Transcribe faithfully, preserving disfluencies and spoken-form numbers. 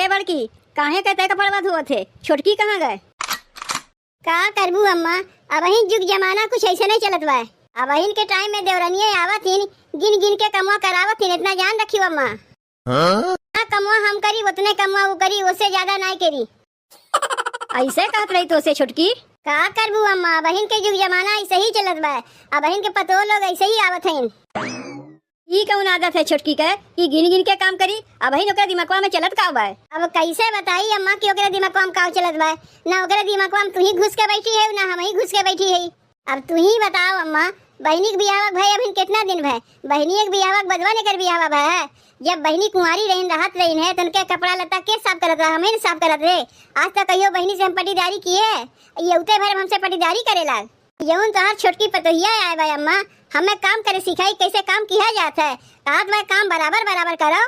ए बड़की, काहे के तै कपड़वा धोवत है? छोटकी कहाँ गए? का करबू अम्मा, अबहिन जुग जमाना कुछ ऐसे नहीं चलत बा। अबहिन के टाइम में देवरनिये आवत हिन, गिन गिन के कमवा करावत हिन, इतना जान रखियो अम्मा। हाँ? ना कमवा हम करी, उतने कमवा उ करी, उससे ज्यादा नाई करी। ऐसे कहत रही तो से छोटकी? का करबू अम्मा, अबहिन के जुग जमाना ऐसे ही चलत बा। अबहिन के पतोह लोग ऐसे ही आवत हईन। ई कौन आदत है छोटकी के कि गिन गिन के काम करी? अबहिन ओकरे दिमगवा में चलत का बा? अब कैसे बताई अम्मा कि ओकरे दिमगवा में का चलत बा? ना ओकरे दिमगवा में तू ही घुस के बैठी है, ना हम ही घुस के बैठी है। अब तू ही बताओ अम्मा, बहिनी के बियाहवा के भए अबहिन कितना दिन भए? बहिनी के बियाहवा के बदवा नेकर बियाहवा भए है। जब बहिनी कुंवारी रहिन, रहत रहिन है, तो उनके कपड़ा लत्ता के साफ करत रहा? हम ही न साफ करत रहे। आज तक कहियो बहिनी से हम पटीदारी किए? ये उते भर हमसे पटीदारी करे लाग। यौन तोहार छोटकी पतोहिया आए बा अम्मा, हमें काम करे सिखाई, कैसे काम किया जात है। कहत बा काम बराबर बराबर करो।